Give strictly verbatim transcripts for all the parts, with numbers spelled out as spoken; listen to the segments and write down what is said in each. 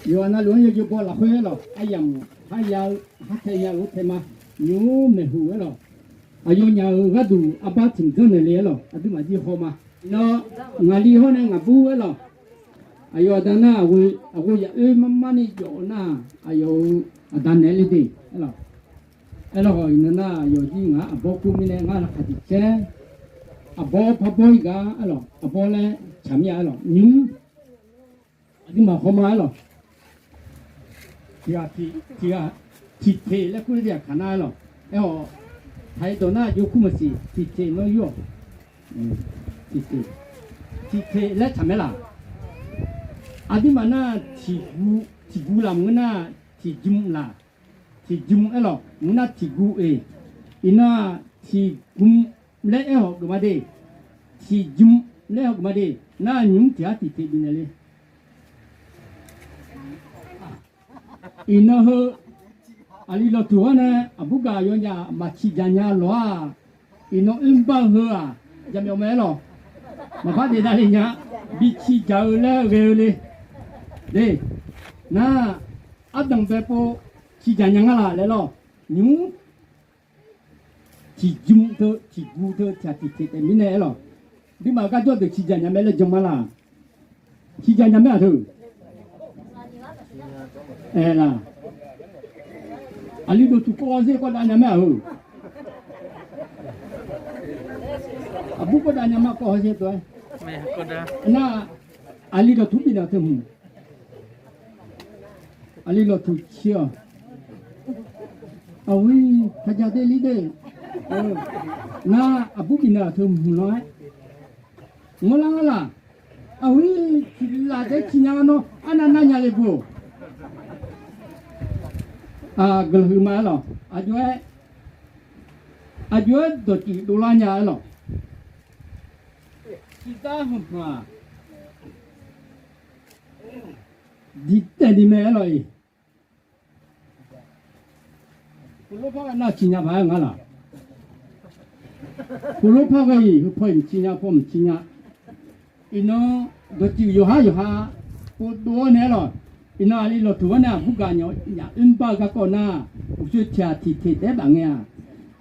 Yawqha navluf-anr yawjawr baw lafkhoer aerlawq, aryamq kharya-eu khartae nya-euq tae ma. Nymq-mr maeqhu aerlawq, aqyawfnyaf-euq gharduq arbar tiq mq janrnaeq le aerlawq, aqduimaf jir haw ma. Iqnan ngaqli hawr nae ngaqbur aerlawq, aqyawf aqda nar aqghoe, aqghoe yaq oer mar mar ni jawf-eu nar, aqyawf-euq aqda naeq le de aerlawq. Aerlawq, iqnan nar aqyawf jir ngaq arbawr kur mirnae ngar laqkhaq tiq caer, arbawr parbawr-ir gar aerlawq, arbawr laer tsaq mir-a aerlawq, nymq-mr aqduimaf haw ma aerlawq. Tiq ghaq tiq, tiq ghaq tiqteq laer kur le de aqkaq nar aerlawq. Aer-awq, taq-ir dawq nar jov kur maqsiq, tiqteq nawr yur-awq. Tiqteq, tiqteq laer tsaq mae laq. Aqduimaf nar tiq gu, tiq gu laf mq ngeur nar tiq jmq laq. Tiq jmq aerlawq mq ngeur nar tiq gu oeq. Iqnan-aq tiq gu laer aer-awq geuf ma de. Tiq jmq laer aer-awq geuf ma de. Nar nymq-mr tiq ghaq tiqteq bifnaeq le. Iqnan heu aqli lawqtuq-anr nae aqbur gaq yawnyaf maq ciqjaq nya lawq-aq, iqnan oerbar-eu heu-aq, jaqmyawf mae aerlawq. Maqpar daef davle nya, bi ciqjaq-eu laer ghae-eu le. De, nar, ardanq bae pov ciqjaq nya nga laq laer lawq. Nymq-mr tiq jmq teu tiq gu teu tiq ghaq tiqteq taef mirnae aerlawq. Aqduimaf-euq garjawr deuq ciqjaq nya mae laer jan ma laq. Ciqjaq nya mae-aq teu. Aerlaq, aqli lawqtuq kawv hawsher kawv dav nya mae-aq heu. Aqbur kawv dav nya ma kawv hawsher teu-aer. Nar, aqli lawqtuq bifnaeq-aq teu hmq. Aqli lawqtuq cir-awq. Aqhir taqjaq de li de. Nar, aqbur bifnaeq-aq teu hmq lanr-aer. Ngawrlar ngar laq. Aqhir tiq laf daef ciq nya nawr arnav nar nya le gu-awq. Guiqlanq huiqma aerlawq. Aqjox-aer, aqjox-aer dawqtsuif dovlar nya aerlawq. Ciqdar hmq-aq, diqdaeq ni mae aerlawq-iq. Puqlor par ghae nar ciq nya paq-aer nga laq. Puqlor par ghae-iq heu paw-iq mqciq nya paw mqciq nya. Iqnan dawqtsuif yawqhar yawqha pov dov-awr nae aerlawq. Iqnan aqli lawqtuq-anr nae aqbur gaq nyaf oermr bar-eu garkawv nar, uqshoe tiq ghaq tiqteq taef-aer baf ngae-aq,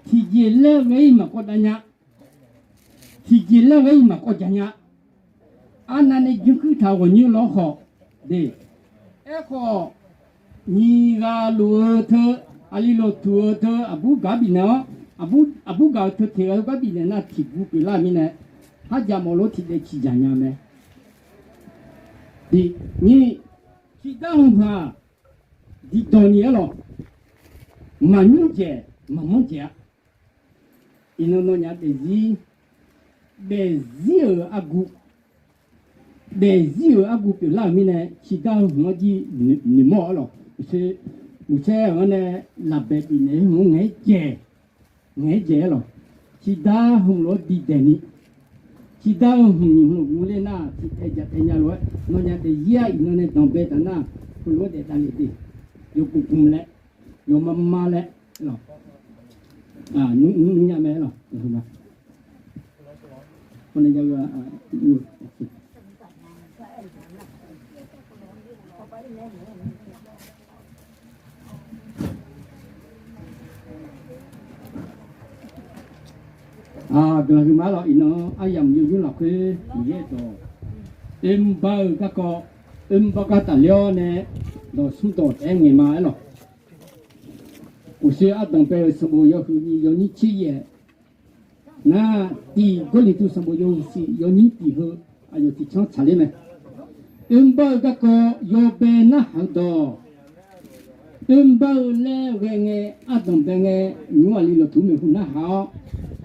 tiqjeq laer ghae-ir maqkawv dav nya. Tiqjeq laer ghae-ir maqkawv jaq nya. Arnavni janrkuir taq-euq ghawqnyoer lawr khawf de. Aerkhawf, nyiq ghaq luf-eu teu, aqli lawqtuq-eu teu aqbur gaq bifnaeq-awr, aqbur gaq-eu teu teq-aer gar bifnaeq nar tiq gu pyeuflar-eu mirnae, kharjaq mawf lof tiqdaev ciqjaq nya mae. Tiq nyiq, ciqdar hmq-aq, diqdawq ni aerlawq, maqnymr dzaeq maqmanr dzaeq-a. Iqnan nawnyaf daefzir, daefzir-euq argu, daefzir-euq argu pyeuflar-euq mirnae, ciqdar-eu hmq-anr jir noeqmawr-awr lawq. Uqtser-anr nae lafbaeq bifnaeq-eu hmq-anr ngaeq-aer dzaeq, ngaeq-aer dzaeq-aer lawq. Ciqdar hmq lof-aer diqdaeq ni, ciqdar-eu hmq nyiq hmq lof gu ler nar tiqdaev jaqdaev nya lof-aer nawnyaf daefzir-aq iqnan nae danqbae taq nar, heulof-aer daef davlef de. Yawguq gmq laer, yawma ma laer lawq. Nymr nya mae lawq. Guiqlanq huiqma-aer lawq. Iqnan aryamq yawqnymr lafkhoer Miqyaer dawq oermr bar-eu garkawv, oermr bar gar tafler-awr nae dawq smr dawq taef-aer ngaeq ma-aer lawq. Uqshoe ardanq bae-euq sanqbof yawhuiq nyiq yawnyir tser yaef nar, tiq Gawrliqtu sanqbof yawhuiq shif yawnyir tiq heu aqyawf tiq canr tsaqler mae. Oermr bar-eu garkawv yawbae narhaq-eu dawq, oermr bar-eu laer ghae ngae, ardanq bae ngae, nymr aqli lawqtuq maeqhu narhaq-awr,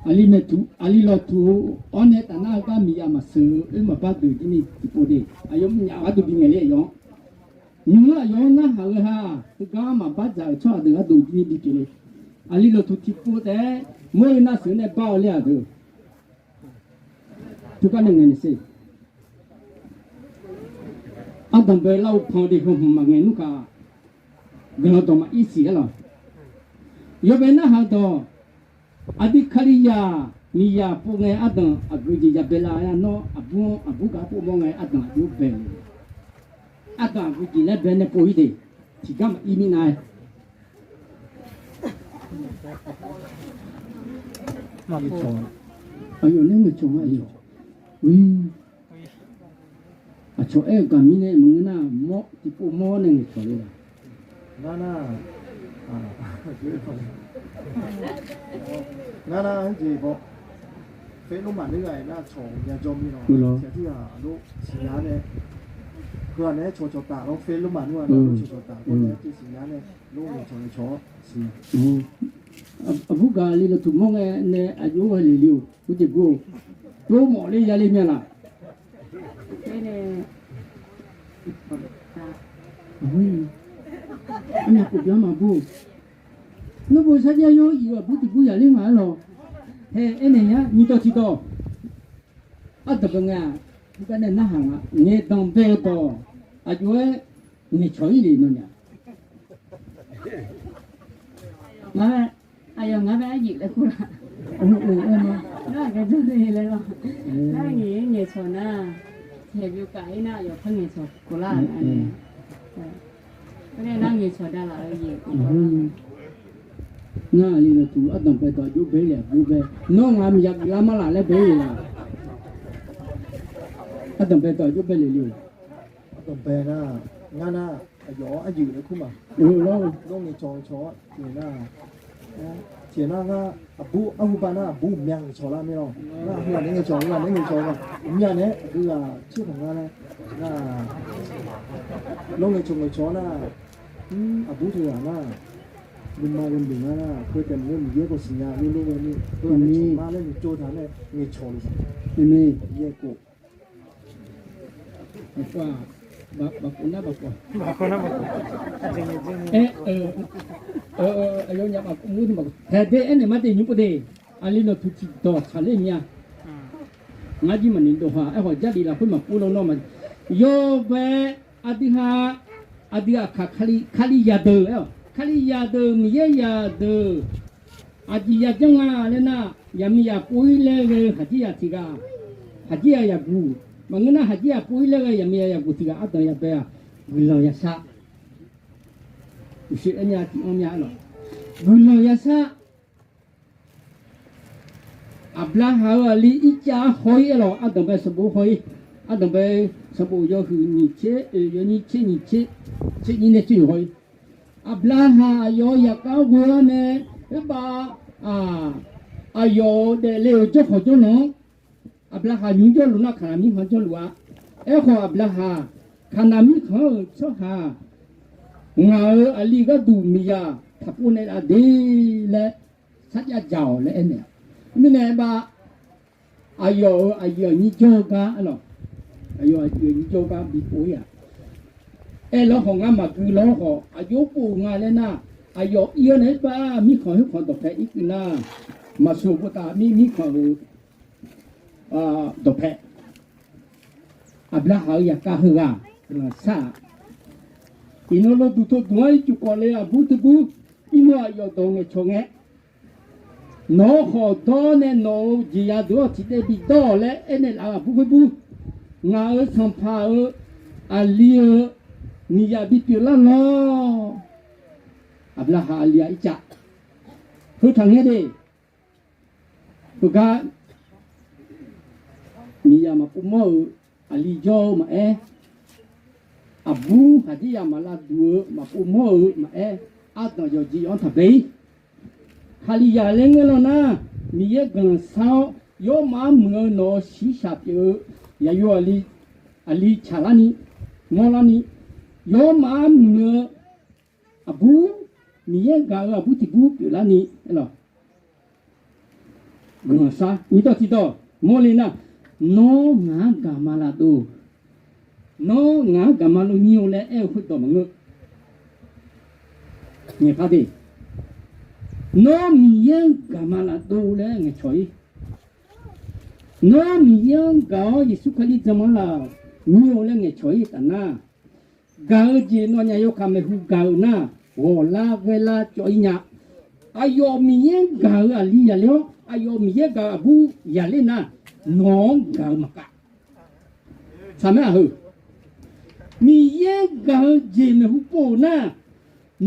aqli lawqtuq-awr nae tafnar-eu gar miqyaer maqsheuq-eu oermr maqbar deuq jir ni tiqpov de. Aqyawf mrnyaf gharduq bingaeq ler aqyawf-anr. Nymr aqyawf-anr narhaq-eu ha, heugar maqbar dzaq-euq tsawrhaq deuq gharduq jir ni bipyeuf le. Aqli lawqtuq tiqpov taef-aer mawr-eu nar sheuq-eu nae bar-awr ler-aq deuq. Teugar nae ngaeq naeq sher. Ardanq bae lar-eu pan de heu hmq maqngaeq nmr kaq, guiqlanq dawq maqir siq-aer lawq. Yawbae narhaq-eu dawq, aqdui Kalizaq miqyaer pov ngae ardanq aqgeu jeq yabae lar-a. Nawr aqbur-anr aqbur gaq pov mawr ngae ardanq aqjox bae le. Ardanq aqgeujeq laer bae nae pov-ir de. Tiqgar maqir mirnav-aer, aqyawf nae ngaeqcawq nga, aqyawf. Aqcawq aer-eu gaq mirnae maqngeur nar, mawr tiqpov mawr nae ngaeqcawq le-a. Ngar nar, ngar nar, heujeq baw, faerlof maqngeur ghaq-iq nar, cawq ya jawr mir-a. Tiqghaq tirghaq lof siqnya nae, heughaq nae-aer cawqcawq taf lawr, faerlof maqngeur ghaq nae cawqcawq taf, khoer nae-aer tov siqnya nae, lof ngaeqcawq ngaeqcawq siq. Aqbur gaq li lawqtuq mawr ngae nae aqjox-aer ghae le le-or, heujeq bur-or. Dov mawf le ya le mya laf. Arnav khof byan maqbur. Nawr bo sarjax yawr iq-eu aqbur tiq bur yaqler ngaq-aer lawq. Hae aernaeq-a, nyiqdawq tiqdawq. Ardanq bae ngae-aq, khoergar nae narhaq nga. Ngaeqdanq bae-eu dawq aqjox-aer ngaeqcawq-ir le nawnyaf. Ngar, aqyawf ngar bae arjeq laer kur laf. Nar aqgeu jawrle laer lawr. Nar ngaeq-aer ngaeqcawq nar, haeq byov kaf-ir nar aqyawf par ngaeqcawq khof lar-a. Khoer nae nar ngaeqcawq davlaf-eu jeq. Nar aqli lawqtuq ardanq bae dawq aqjox bae-ir le aqbur bae. Nawr ngaq miqya guiqlar mar laf laer bae-ir le laf. Ardanq bae dawq aqjox bae le le-or. Ardanq bae nar, ngar nar, aqyawf-anr arjeq laer kur ma. Lawr ngaeqcawq ngaeqcawq-awr tiqnar, tiqnar ngar aqbur arhu ba nar aqbur mya ngaeqcawq lar mir lawr. Nar aqhu ghaq nae ngaeqcawq, aqhu ghaq nae ngaeqcawq-a, mya nae aqdui ghaq tser khawf ngar nar, nar, lawr ngaeqcawq ngaeqcawq-awr nar, aqbur teughaq nar, nuima ghae noeq ngar nar, khoertaef maqngeur Miqyaer khawf siqnya lor lor ghae ni, aqdui ghaq nae cawq mar laer noeqtsov taq nae ngaeqcawq luf-a. Yaeq khof Taeq de aernaeq mar de nymr pov de. Aqli lawqtuq tiqdawq tsaqler mya. Ngar jir maqnoeq dawq ha aerkhawf Jarlif lafkhoer maqpov lawnmr ma. Yawbae aqdui ha, aqdui aqkaq Kali, Kalizaq deuq aer-awq. Kalizaq deuq, Miqyaer zaqdeuq, aqjeq yajanr nga laer nar, yaqmiqzaq pov-ir laer ghae-eu haqjir zaq tiq ghaq, haqjir zaq yaqguq. Maqngeur nar haqjir zaq pov-ir laer ghae yaqmiqzaq yaqguq tiq ghaq ardanq yabae-aq, guiqlanq yashar. Uqshoe aer nya tiq anr mya lawq. Guiqlanq yashar. Aqbyaqhaq-euq aqli Irtsav haw-ir aer lawq, ardanq bae sanqbof haw-ir, ardanq bae sanqbof yawhuiq nyiq tser oeq yawnyir tser nyiq tser, tser nyir nae tser nyiq haw-ir. Aqbyaqhaq aqyawf-euq zaqkhav ghoe-awr nae, oerbav, aqyawf-euq daefle-euq jawrkhawq jawrnan-anr, Aqbyaqhaq nymr jawrluf nar Kaqnaq mirkhanq-anr jawrluf-a. Aerkhawf Aqbyaqhaq Kaqnaq mirkhanq-anr-euq tsawrhaq, ngaq-euq aqli gharduq miqzaq taqpov naeqlaf de laer sarjax dzaq-awq laer aernaeq. Mirnae aerbav, aqyawf-euq aqyuif aqnyir jawr-eu gar aer lawq. Aqyawf aqyuif aqnyir jawr-eu gar bipov-ir-aq, aerlawr khawf ngar maqgui lawr khawf aqjox pov nga laer nar, aqyawf ir-awr nae aerbav mirkhanq khoerkhanq dawqpae irkeuv nar, maqsoq boftaq mir mirkhanq-euq dawqpae, Aqbyaqhaq-euq zaqkhav heughaq guiqlanq shar-aq, iqnan lawduq tov duq-anr ircuf khawf le aqbur teu bur, irmawr aqyawf dawq ngaeqcawq ngae, nawq-awr khawf dawr nae nawq-euq jeqya deuq-awr tiqdaev bidawr-awq laer aernaeq laf-eu aqbur khoer bur, ngaq-euq sanqpaq-euq aqli-euq miqzaq bipyeuf lar lawr. Aqbyaqhaq aqli-aq Irtsav. Heu taqngaer de. Heugar miqzaq maqpov mawr-euq aqli jawr-eu maqaer, aqbur haqdir yaq maqlav duq-eu maqpov mawr-eu maqaer, ardanq yawqjeq yawq-anr taqbae-ir. Kalizaq laer ngeur lan nar, Miqyaer guiqlanq shar-awr yawrmaf-anr muiq-eu nawq-euq shiqshaq pyeuf-eu yaqyo aqli, aqli tsaqlarni, mawrlarni, yawrmaf-anr muiq-eu aqbur, Miqyaer gaq-euq aqbur tiq bur pyeuflarni aer lawq. Guiqlanq shar nyiqdawq tiqdawq mawrle nar, nawr ngaq-anr gaqma laf dov, nawr ngaq-anr gaqma lov nyir-or laer aer-eu khoerdawq maqngeur. Ngaeqpar de, nawr Miqyaer-anr gaqma laf dov laer ngaeqcawq-ir. Nawr Miqyaer-anr gaq-awr Yeqsur Kali dzanma laf nyir-or laer ngaeqcawq-ir taf nar, gaq-eu jeq nawnyaf yawkaq maeqhu gaq-euq nar, ghawq lar ghaer lar cawv-ir nya. Aqyawf Miqyaer-anr gaq-euq aqli yaqler-awr, aqyawf Miqyaer gaq-euq aqbur yaqler nar, nawq-anr gaq-eu maqkhav. Saqmaer-aq heu, Miqyaer gaq-eu jeq maeqhu pov-euq nar,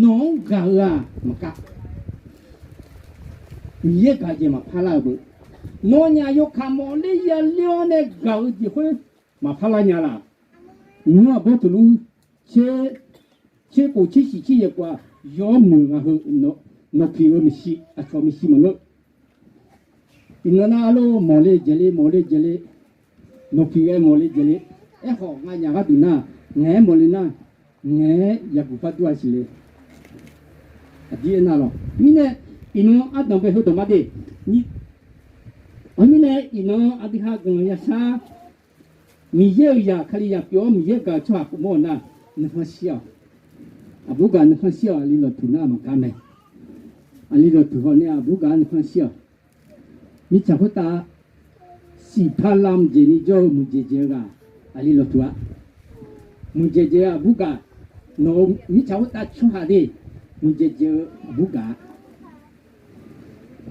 nawq-anr gaq-eu-aq maqkar. Miqyaer gaq-eu jeq maqpar lar-eu beu. Nawnyaf yawkaq mawfler yaler-awr nae gaq-eu jeq khoer maqpar lar nya laf. Nymq-mr aqbawr teuqlur tser khof tser shiq tser yaeq khof-aq, yawr muiq nga heu, nawq piq-eu maeqshi aqcawq maeqshi maqngeur. Iqnan nar arlor mawqle jaeqle mawqle jaeqle, nawq piq ghae mawqle jaeqle. Aerkhawf nganyaf gharduq nar, ngaeq-aer mawqle nar, ngaeq-aer yaqguq bar dur-a siqle. Aqdir aernar lawq. Mirnae iqnan ardanq bae heudawq mar de. Mirnae iqnan aqdui hageuf yashar, Miqyaer-euq zaq Kalizaq pyeuf-awr Miqyaer gaq-eu tsawrhaq khofmawr-eu nar, nuikhanr shir-awq. Aqbur gaq nuikhanr shir-awq. Aqli lawqtuq nar maqgar mae. Aqli lawqtuq haw nae aqbur gaq-anr nuikhanr shir-awq. Mirtsaq khoertav siqpar lamq jeq ni jawr-eu muiqdzaeq dzaeq-eu ghaq, aqli lawqtuq-a. Muiqdzaeq dzaeq-eu aqbur gaq, nawq-euq mirtsaq khoertav tsawrhaq de, muiqdzaeq dzaeq-eu aqbur gaq-a.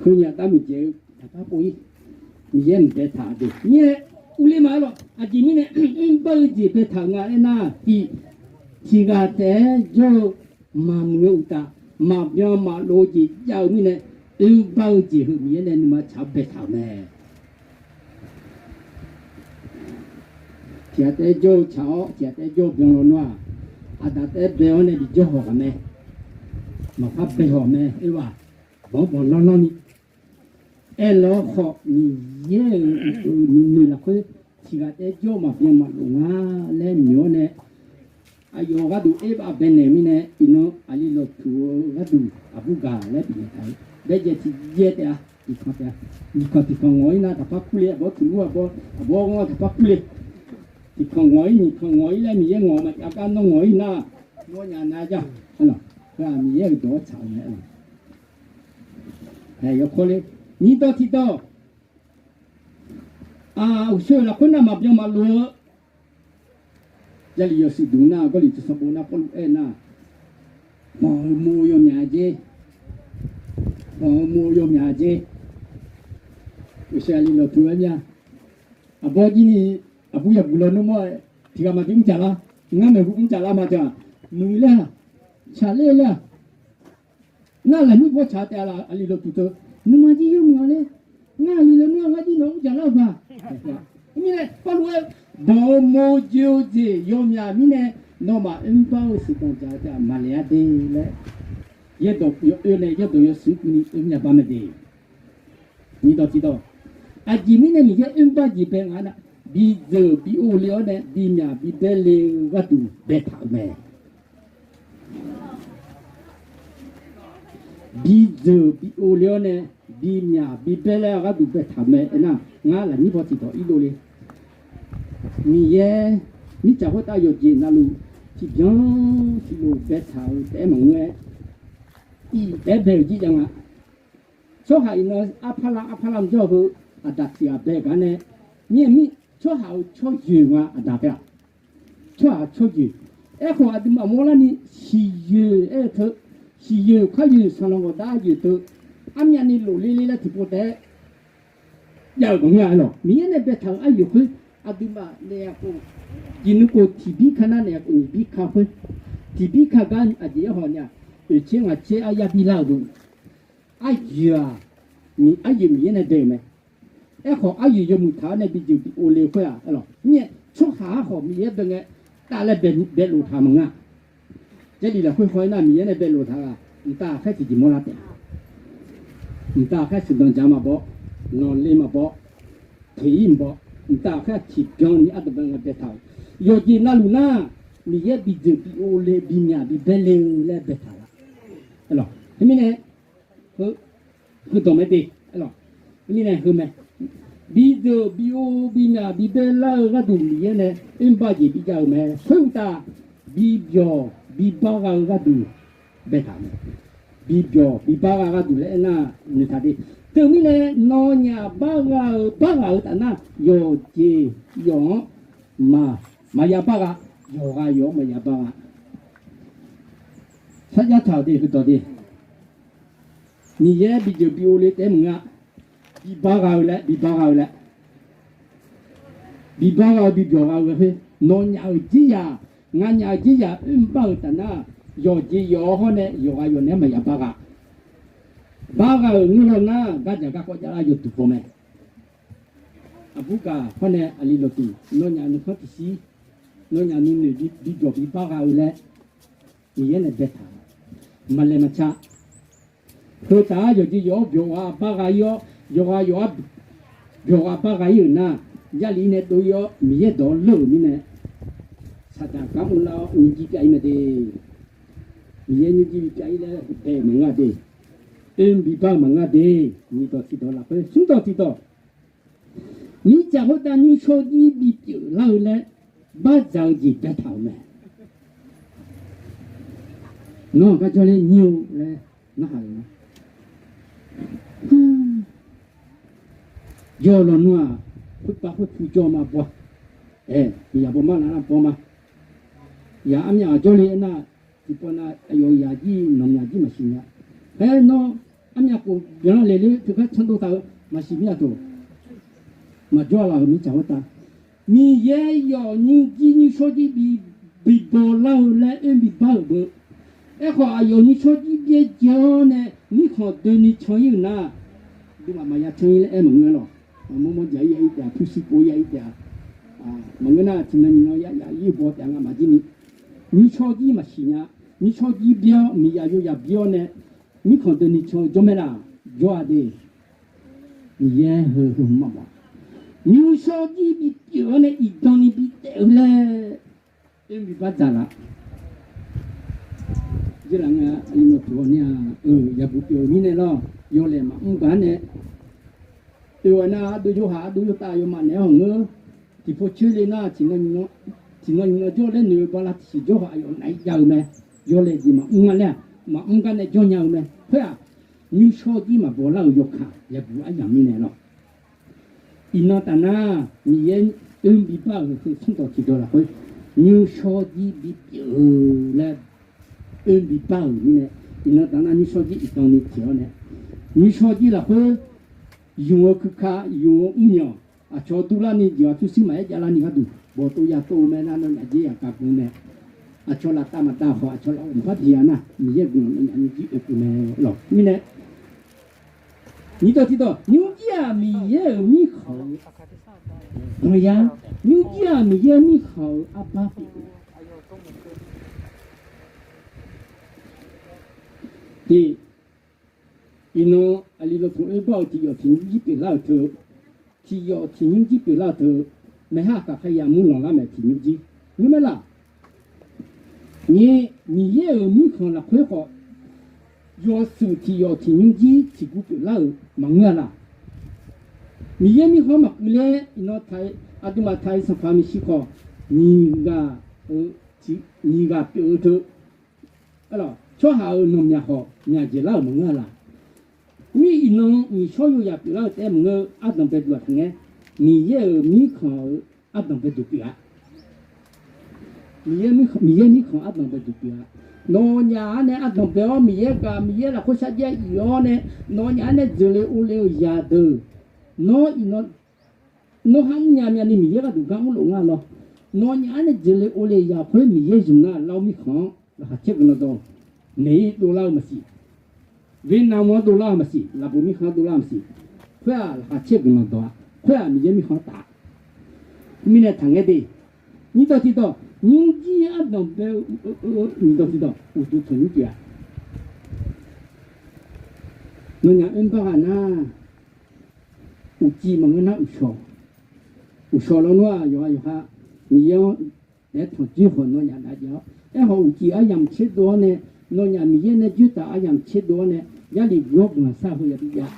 Khoernyaf dar muiqdzaeq-eu taqpar pov-ir. Miqyaer mq baetaq de. Mirnae urler ma-aer lawq. Aqjeq mirnae mrbar-eu jeq baetaq-euq nga aernar, tiq, tiq ghaq taef-aer jawr-eu maqmuiq-eu uqtaf, maqbyan maqlof-eu jeq jav-eu mirnae, mrbar-eu jeq heu Miqyaer nae nuima tsaq-awr baetaq-euq mae. Tiq ghaq taef-aer jawr-eu tsaq-awr, tiq ghaq taef-aer jawr-eu byan lawnmr-aq, aqdaq taef-aer bae-awr nae bijawr hawq ghaq mae. Maqpar bae hawq mae. Oerba banq-anr banq lanr lanr ni. Aerlawr khawf Miqyaer-euq uqduq nuinoeq lafkhoer tiq ghaq taef-aer jawr-eu maqbyan maqlof nga laer noeq-awr nae, aqyawf gharduq oerba baenaeq mirnae, iqnan aqli lawqtuq-eu gharduq aqbur gaq laer bifnaeq taq-eu. Baejaev tiqjaev taef-a, tiqkanq taef-a. Nyiqkanq tiqkanq ngawq-ir nar taqpar kur le, aqbawr tiqlur aqbawr, aqbawr ngawr taqpar kur le. Tiqkanq ngawq-ir nyiqkanq ngawq-ir laer Miqyaer ngawq-eu maqjav gar nawr ngawq-ir nar, nawnyaf nav jar. Heu-aq Miqyaer-euq dawq-anr tsaq-eu mae. Yawkawr le, nyiqdawq tiqdawq, uqshoe lafkhoer nar maqbyan maqlof-eu Jarlif yawshuif duq nar, Gawrliqtu sanqbof nar Pawrluv aer nar, banq-eu mo yawmyaq-a jer, banq-eu mo yawmyaq-a jer. Uqshoe aqli lawqtuq-aer mir-a. Aqbawr jir ni aqbur yaqguq lawnmr-aer tiq ghaq maqbi mr jaq lar. Ngar maeqhu mr jaq lar ma jaq. Muiq laer-aq, tsaqler laer-aq, ngar lafnyir baw tsaq taef-a laf. Aqli lawqtuq teu nuima jir yawmuiq-a ler. Ngar aqli lawnmr-aq ngar jir nawq mr jaq lar-eu baq. Mirnae Pawrluv aer, banq-eu mo joe-eu jeq yawmyaq mirnae, nawmaf oermr bar-eu sheuqdanq dzaq-eu taef-a maqlaeq-a de laer, yaerdawq yawoer nae yaerdawq yawshuif keuvni oermr ya bar mae de. Nyiqdawq tiqdawq, aqjeq mirnae Miqyaer oermr bar jeq bae nga nar, bidzeuq bi ov le-awr nae bimyaq bibaer le-eu gharduq baetaq-euq mae. Bidzeuq bi ov le-awr nae bimyaq bibaer laer-eu gharduq baetaq-euq mae. Aernar, ngar lafnyir baw tiqdawq irdov le. Miqyaer mirtsaq khoertav yawqjeq navluf tiqbyan tiqlof baetaq-euq taef-aer maqngeur-aer, iq taef-aer bae-euq jir jav nga. Tsawrhaq iqnan arpar lar arpar lar jawr-eu heu, aqdaq tiq ghaq bae gar nae, mir-aer mir tsawrhaq-euq tsawryoeq nga aqdaq taef-a. Tsawrhaq tsawryoeq. Aerkhawf aqduimaf mawrlarni siqyoeq aer-eu teu, siqyoeq kharyoeq sanqlanq ghawqdar yoeq teu, armyavni lofler ler laer tiqpov taef-aer jav-euq maqngeur-a lawq. Miqyaer nae baetaq-euq aryoeq khoer, aqduimaf naeq-a khof, jeqnui khof tiqbir ka nar naeq-a khof nyiq bir ka khoer, tiqbir ka gar aqjeq-aer hawq nya, oeq tser ngaq tser aryar bir lar-euq deuq, aryoeq-aq, aryoeq Miqyaer nae bae-euq mae. Aerkhawf aryoeq yawmuiq taq-awr nae bidzeuq bi ov le khoer-aq, mirnae tsawrhaq-anr khawf Miqyaer bae ngae, tav laer bae lof taq maqngeur-a. Jarlif lafkhoer haw-aer nar Miqyaer nae bae lof taq-aq, mqtav ghaqkhaer tiqjeq mawrlar taef. Mqtav ghaqkhaer sheuqdanq dzaq maqbaw, lanqle maqbaw, toeq-ir maqbaw, mqtav ghaqkhaer tiqbyan ni ardanqbae ngae baetaq-euq. Yawqjeq navluf nar, Miqyaer bidzeuq bi ov le bimyaq bibaer le-eu laer baetaq-a. Mirnae, heudawq mae de. Mirnae heu mae. Bidzeuq bi ov bimyaq bibaer lar-eu gharduq Miqyaer nae oermr bar jeq bijav-euq mae. Khoeruqtaf, bibyawq bibar gha-eu gharduq baetaq mae. Bibyawq bibar gha gharduq laer aernar, noeqtaq de. Teumirnae nawnyaf bar gha-euq bar ghaq-euq taf nar, yawqjeq yawq-anr maq, maqya bar gha. Yawqghaq yawq-anr maqya bar gha. Sarjax taq-euq de, heudawq de. Miqyaer bidzeuq bi ov le taef-aer maqngeur-a. Bibar gha-eu laer, bibar gha-eu laer, bibar gha-eu bibyawq gha-eu ghae khoer, nawnyaf-euq jir yaq Nganyaf-euq jeryaq oermr bar-euq taf nar, yawqjeq yawq-awr hawr nae yawqghaq yawq naeq-aer maqya bar gha. Bar gha-euq ngeur law nar, gardzaq garkawv javlar yawduq baw mae. Aqbur gaq hawr nae aqli lawqduq, nawnyaf nuikhanr tiqshir, nawnyaf nuinoeq bi, bi jawq bi bar gha-eu laer, Miqyaer nae baetaq, maqlaeq maqca. Heu taf-aer yawqjeq yawq-awr byawq ghaq bar gha-ir-awr, yawqghaq yawq-anr byawq ghaq bar gha-ir-euq nar, Jarlif nae dov-ir-awr Miqyaer dawq-anr leur-euq mirnae, Saqdaq gar mrlar-awr nymrjir pyav-ir mae de. Miqyaer nymrjir bi pyav-ir laer bae-eu maqngeur-a de. Oermr bi bar-eu maqngeur-a de. Nyiq dawq tiq dawq lafkhoer smr dawq tiq dawq, mirtsaq khoertav nymrshawr jir bipyeuf lar-eu laer bardzaq-eu jeq baetaq-euq mae. Nawr-aq gar jawrler nyir-eu laer narhaq-euq ma. Jawr lawnmr-aq, khoerpav khoerpu jawr ma baw-a. Ae, miqyaq baw mar lar nar baw ma. Yaq armyav ghaq jawrle aernar, tiqpawf nav aqyawf yaq jir nanqmyaq jir maqsiq nya. Aer nawr armyav khof byanlar laeq ler teugar can dov taq-eu maqsiq mir-a toq. Maqjawr-a laf-euq mirtsaq khoertav, Miqyaer yawf nymrjir nymrshawr jir bi, bi baw lar-eu laer oermr bi bar-euq beu. Aerkhawf aqyawf nymrshawr jir byaerdzae awr nae mirkhanq doeni can-ir-euq nar, aqduimaf maqya can-ir laer aer maqngeur lawq. Mawrmawr jaq-ir ya-ir taef-a, pyurshuir pov-ir ya-ir taef-a. Maqngeur nar tiqnan nyiqnan ya ya-ir baw taef-a ngamaf jir ni. Nymrshawr jir maqsiq nya. Nymrshawr jir byaer-awr miqyaq yawyaq bi-awr nae mirkhanq doeni can-eu jawr mae laq? Jawr-a de. Miqyaer heu heu hmq maqmawf-a. Nymrshawr jir bipyeuf-awr nae iqdan ni bi taef-eu laer oermr bi bardzaq laf. Jirlaf nga, aqli mawf tuq-awr nar-aq, yaqguq pyeuf-euq mirnae lawr, yawlaeq maqmr gar nae oe-awr nar, ardov yorhaq ardov yortav yawmaf naeq-aer hawq ngeur. Tiqpov coer le nar, tiqnan nyiqnan jawr-eu laer noeq-eu bala tiqsiq jawr hawq aqyawf naeq-aer jav-eu mae. Yawlaeq jeq maqmr-a laer-aq, maqmr gar nae jawr nya-eu mae. Khoer-aq, nymrshawr jir maqbaw lar-euq yawkaq yaqguq aryamq mirnae lawr. Iqnan taf nar, Miqyaer oermr bi bar-euq heu smr dawq tiq dawq lafkhoer, nymrshawr jir bipyeuf-eu laer oermr bi bar-euq mirnae, iqnan taf nar nymrshawr jir iqdan ni teq-awr nae, nymrshawr jir lafkhoer, yumq-eu kuka, yumq-eu mrmyanq, aqcawq durlarni jeq-awr pyurshuir maqaer javlarni gharduq bawqtov yatov-eu mae nar, nawnyaf jeq yaqkaq gmr nae, aqcawq laftav maqdav khawf aqcawq lafmq par tiq ya nar, Miqyaer guiqlanq nawnyaf nymrjir oekeuv mae lawq. Mirnae, nyiq dawq tiq dawq, nymrjir-aq Miqyaer-euq mirkhanq-eu, maqya, nymrjir-aq Miqyaer mirkhanq-euq arbar pyeuf-eu. Tiq, iqnan aqli lawr tmq oerbar-euq tiq yawf tiq nymrjir pyeuflar-euq teu, tiq yawf tiq nymrjir pyeuflar-euq teu, maeqha kaqkaq yamur lanqlar mae tiq nymrjir. Nymr mae laq? Nyiq, Miqyaer-euq mirkhanq lafkhoer khawf, yawshuif tiq yawf tiq nymrjir tiq guv pyeuflar-euq maqngeur-a laq? Miqyaer mirkhanq-anr maqkuv ler, iqnan taq-iq aqduimaf taq-iq sanqpaq maeqshi khawf, nyiq ghaq-eu, nyiq ghaq pyeuf-eu teu, tsawrhaq-euq nanqmyaq khawf myaq dzaeqlar-euq maqngeur-a laq? Mir iqnan nyiq shawr yawzaq pyeuflar-eu taef-aer maqngeur-eu ardanq bae duq-aq taqngaer, Miqyaer-euq mirkhanq-euq ardanq bae duq pyeuf-a. Miqyaer mirkhanq ardanq bae duq pyeuf-a. Nawnyaf-anr nae ardanq bae-awr Miqyaer gaq, Miqyaer lafkhoer sharjaev ir-awr nae, nawnyaf-anr nae dzeur le or le-euq zaqdeuq, nawr iqnan nawr kharmr nya myavni Miqyaer gharduq gar mrlof nga lawr. Nawnyaf-anr nae dzeur le or le zaq khoer Miqyaer zmq nar, lar-awr mirkhanq-anr laqkhaq caer guiqlanq dawq-awq. Maeq-ir dovlar-eu maqsiq, Vietnam-anr dovlar-eu maqsiq, laqboq mirkhanq-anr dovlar-eu maqsiq, khoer-aq laqkhaq caer guiqlanq dawq-a. Khoer-aq Miqyaer mirkhanq taf. Mirnae taqngaer de. Nyiq dawq tiq dawq, nymrjir ardanq bae-eu, nyiq dawq tiq dawq uqduq tanqnymr pyeuf-a. Nawnyaf oermr bar ghaq nar, uqcif maqngeur nar uqshawq. Uqshawq lawnmr-aq yawqha yawqha Miqyaer-anr daef-aer tanqjoer khawf nawnyaf daef jav-awr, aerkhawf uqcif aryamq tserdov-awr nae, nawnyaf Miqyaer nae joertaf aryamq tserdov-awr nae, Jarlif guiqlanq sar-eu heu yabi jav.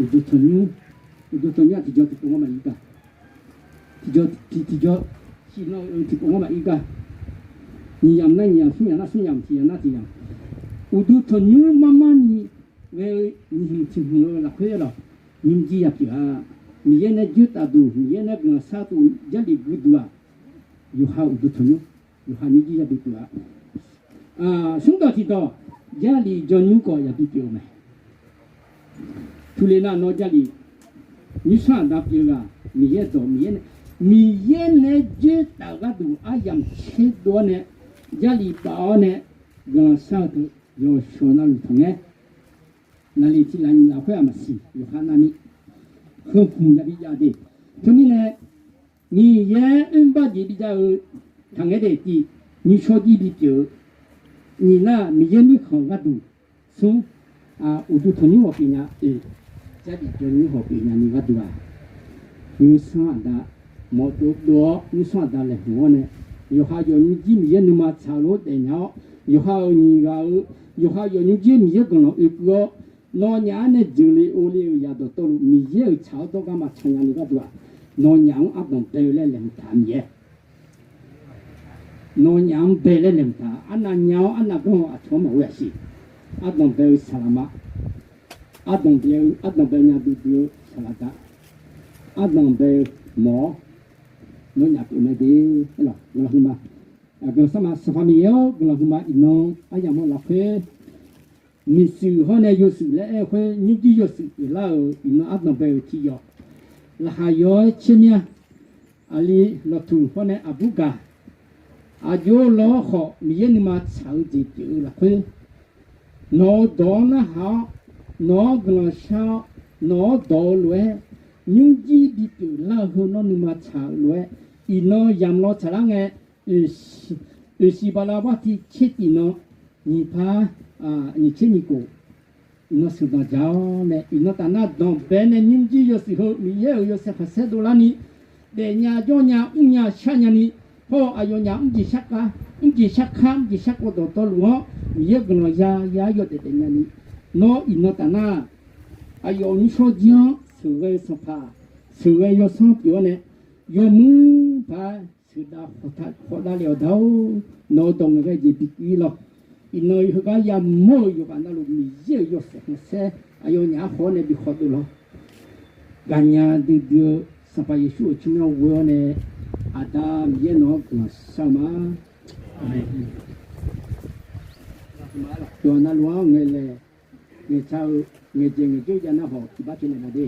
Uqduq tanqnymr, uqduq tanqnymr-aq tiqjawr tiqpov ngar maqir gaq. Tiqjawr tiq, tiqjawr, siqnan-eu tiqpov ngar maqir gaq. Nyiq yamq nar nyiq yamq, smr yamq nar smr yamq, tiq yamq nar tiq yamq. Uqduq tanqnymr marmarni ghae-eu nyiq hmq tiq hmq-eu lafkhoer lawq, nymrjir yapyeuf-a. Miqyaer nae joertaf duq, Miqyaer nae guiqlanq sar duq, Jarlif gui duq-aq, yawqha uqduq tanqnymr, yawqha nymrjir yabi pyeuf-a. Smr dawq tiq dawq, Jarlif jawrnymr khawf yabi pyeuf-eu mae. Tule nar nawr Jarlif nymrsanr aqda pyeuf-eu ghaq, Miqyaer dawq Miqyaer nae Miqyaer nae dzoertaf-euq gharduq aryamq tserdov-awr nae, Jarlif baf-awr nae, guiqlanq shar-eu teu yawqshawq navluf tanqngaer, naqliq tiq laf nyiq lafkhoer aqmaqsiq yawqha navni heu hmq yabi jav de. Teumirnae, Miqyaer oerbar jeq bijav-eu tanqngaer daef tiv, nymrshawr jir bipyeuf-eu, nyiq nar Miqyaer mirkhanq gharduq, smr, uqduq tanqnymr hawq pyeufnya oe, Jarlif jawrnymr hawq pyeufnya ni gharduq-aq, nymrsanr aqda mawrdov dov-awr, nymrsanr aqda laeqhmq-awr nae, yawqha yawf nymrjir Miqyaer nuima tsaq-eu lof-aer daefnya-awr, yawqha-euq nyiq ghaq-eu, yawqha yawf nymrjir Miqyaer guiqlanq oekeuv-awr, nawnyaf-anr nae jeuqle ovle-euq yaq dawqtawvluf Miqyaer-euq tsaq-awr dawrgar maqcan nya ni gharduq-aq, nawnyaf-anr ardanq bae-eu laer laeqhmq taq Miqyaer. Nawnyaf-anr bae laer laeqhmq taq, arnav nya-awr arnav ganr-eu aqcawq-anr maqghoe-aq siq. Ardanq bae-eu saqlaq ma. Ardanq bae-eu, ardanq bae nya duidui-eu saqlaq da. Ardanq bae-eu mawq-awr, nawnyaf pyeuf mae de. Guiqlanq huiqma, guiqlanq sharma, Sanqpaq Miqyaer-awr, guiqlanq huiqma iqnan aryamq-anr lafkhoer, miqshuif hawr nae yawshuif laer aer-eu khoer, nymrjir yawshuif pyeuflar-euq iqnan ardanq bae-euq tiq yawf, laqkhaq yaw-aer tser mya, aqli lawqtuq hawr nae aqbur gaq, aqjox law-awr khawf Miqyaer nuima tsaq-eu jeq pyeuf-eu lafkhoer, nawq-euq dawq-anr narhaq-awr, nawq-anr guiqlanq shar-awr, nawq-anr dawq-eu lof-aer, nymrjir bipyeuf lar-eu heu nawr nuima tsaq-eu lof-aer, iqnan yamq law tsaqlar ngae, oeqsiq bala bar tiv tser tif nan, nyiq par, nyiq tser nyiq khof, iqnan sheuqdanq jaq-awr nae, iqnan taf nar danqbae nae nymrjir yawshuif heu Miqyaer-euq yawshaef khanqsaer dovlarni, daefnya jawrnya mrnya sharnya ni, hawr-eu aqyawfnyaf mrjeq sharkar, mrjeq sharkar, mrjeq sharkawv dawqtawvluf-anr Miqyaer guiqlanq ya ya yawdaef daefnya ni, nawr iqnan taf nar aqyawf nymrshawr jir-anr sheuqghae-eu sanqpaq, sheuqghae-eu yawsanr pyeuf-awr nae, yawmuiq paq-aer sheuqdav khawqdav le-awq da-or, nawq-euq dawq ngaeqghae jeq bikeuv-ir lawr. Iqnan heugar yamawr-euq yawqghaq navluf Miqyaer-euq yawshaef khanqsaer aqyawfnyaf-anr haw-awr nae bi khawdov lawr. Gaqnya duidui-eu Sanqpaq Yeqsur-euq tsawrmyanr ghoe-awr nae, Aqda Miqyaer nawq-anr guiqlanq shar-eu ma. Yawqha navluf-anr ngaeqlaeq ngaeqca-eu ngaeqjaeq ngaeqjawr jav nar hawq tiqbar pyaeqnaeq ma de.